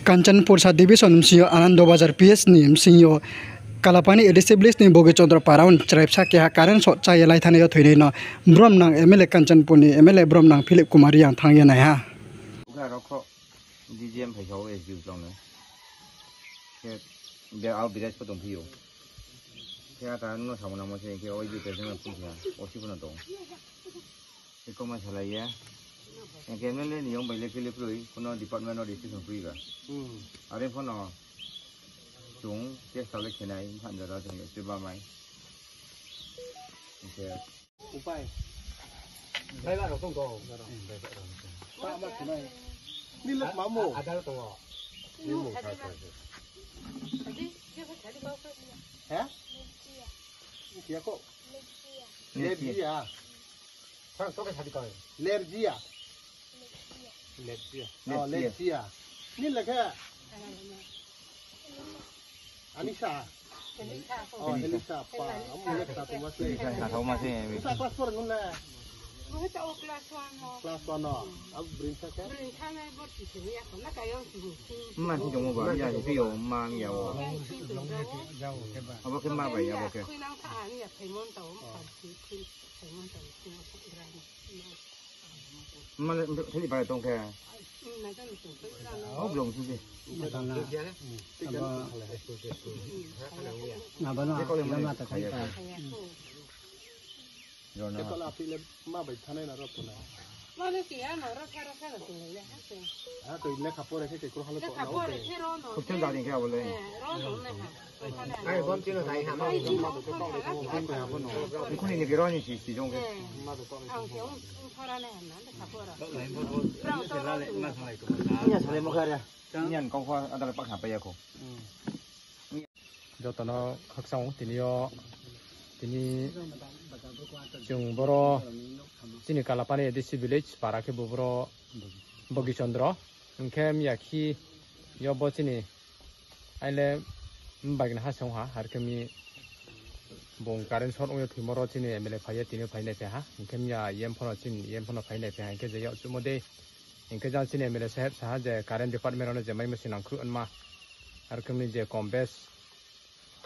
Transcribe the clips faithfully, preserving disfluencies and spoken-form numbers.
Kanchanpur sub division bsing yo Anando Bazar P S ni bsing yo Kalapani A D C village ni Bogi Chandra para wo chraibsa keha current short cha ye laithanai yo thoinai no brom nang M L A Kanchanpur ni M L A brom nang Philip Kumar Reang thanng ye nai ha. Bukha rao kho D G M phai kha o S D O tong no. Khe be ao village pho tongphi ou. Khe ata no samo nangmo se khe o education no phung khe o si pho no tong. Khe koma salai ye. Khe M L A ni yong bai le khe le kroi, kuno department no decision kroi ba. Are pho no chung chesta le khe nai, phan jora chung ye chuba mai. Khe Upai. Driver rao tong tong. Pa ma khe nai. Ni lok ma mo. Adal tong o. Ni mo. He? Ni kia ko. Lergia. Thang to ke sadi kau. Lergia. Lergia. Oh, Lergia. Lergia. Ni lekhe. Anisa. Oh, Anisa. Anisa pa. Amo lekha tu masi. Anisa, Anisa, tau masi. Anisa class four ngun le. Class one no. Class one no. Abo brinsa khe? Brinsa na borsi se ya ko na kayong si. Ma si jong mo ba ya si yo ma ya wo. Abo khe ma bai ya bo khe. Khui nang tha ani ya phaimon tau. Mane thani bai tong khe. Hok long sisi. Abo no. Abo no. Abo no. Abo no. Khe tola aphi le ma bai thanai na ro tola. Mane si ya no ro kha ro kha no tong le ha se. Ha to lekha pore khe kekro hale to. Lekha pore khe ro no. Khokchen jani khe abo le. Eh, ro no ne ha. Ai, bom chino dai ha, ma. Ai, bom chino dai ha, ma. Ikhuni ni biro ni si, si jong khe. Eh. Ang se ong, ong thora ne ha na, lekha pore. Brang to ro no. Iya, sale mo kha ria. Nian kau kha, adal pak ha pa ya kho. Joto no khakchang ou, tini yo, tini chung boro chini Kalapani A D C village para khe bo boro Bogi Chandra. Hing khe miya khi yo bo chini aile bagna ha song ha, ar khe mi bung current short ong ye thoimo ro chini M L A phai ye tini phai nai phai ha. Hing khe miya yem pho no chini yem pho no phai nai phai ha, hing khe je yak chumo dei. Hing khe jang chini M L A saheb sa ha je current department rao no je maimo se nangkhruh nma. Ar khe mi je kom bes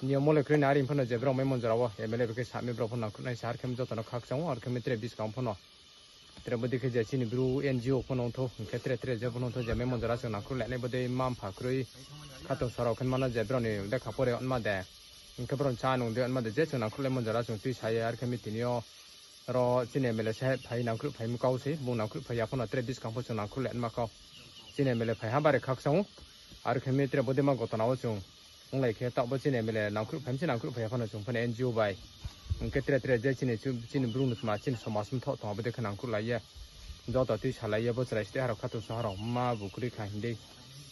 niyom le kroi na, are pho no je brao maimo jora wo M L A bai khe sa mi brao pho nangkhruh nai sa, ar khe mi joto no khakchang ou, ar khe mi tre buskang pho no. Tre bodei khe je chini Bru N G O pho no ongthou, hing khe tre tre je pho no ongthou, je maimo jora chung nangkhruh le nai bodei ma mpha kroi. Khatungsung rao khe ma no je brao ni lekha pore nma de. Hing khe brao ni cha nung de nma de je chung nangkhruh le maimo jora chung tui sa ye, ar khe mi tini yo ro chini M L A se phai nangkhruh phai mi kau se, bung nangkhruh phai ya pho no tre buskang pho chung nangkhruh le nma kau. Chini M L A phai ha bare khakchang ou, ar khe mi tre bodei ma gotona wo chung onglai khe taoh bo chini M L A nangkhruh phai mi se nangkhruh phai ya pho no chung pho no N G O bai. Hing khe tre tre je chini chu-, chini Bru no tma chini somaj mthoh tong abo dei khe nangkhruh lai ye. Joto tui salai ye bo chrai site harao khatungsung harao ma bu kroi kha hing dei.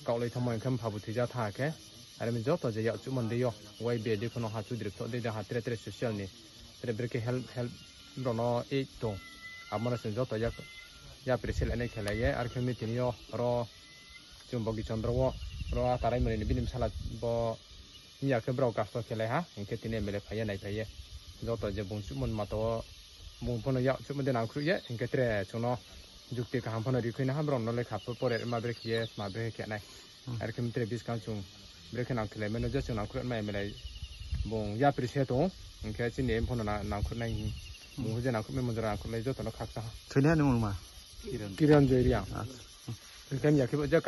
Kaohlai thanngmo hing khe mpha bu thoi ja thanng khe. Are mi joto je yak chumo dei yo. Y B A dei pho no ha chudri pthoh dei de ha tre tre social ni. Tre brekhe help, help rao no aid tong. Abo no chung joto yak, yapri se lai nai khe lai ye. Ar khe mi tini yo ro chung Bogi Chandra wo, ro a tarai mani ni bini bsala bo miya khe brao gasto khe lai ha, hing khe tini M L A phai ye nai phai ye. Joto je bung chuhmo ni mato wo, bung pho no yak chuhmo dei nangkhruh ye, hing khe tre chung no jukti kaham pho no ri khui na ha, brao no lekha pore ma brekhe ye, tma brekhe khe nai. Ar khe mi tre buskang chung brekhe nang khe lai mai no je chung nangkhruh ma M L A bung yapri se tong ou, hing khe chini M pho no na-, nangkhruh nai hing. Bung je nangkhruh mai maimo jora nangkhruh lai joto no khakchang ha. Thoi nai ha nung ma? Kiran Joy Reang. Hing khe miya khe bo je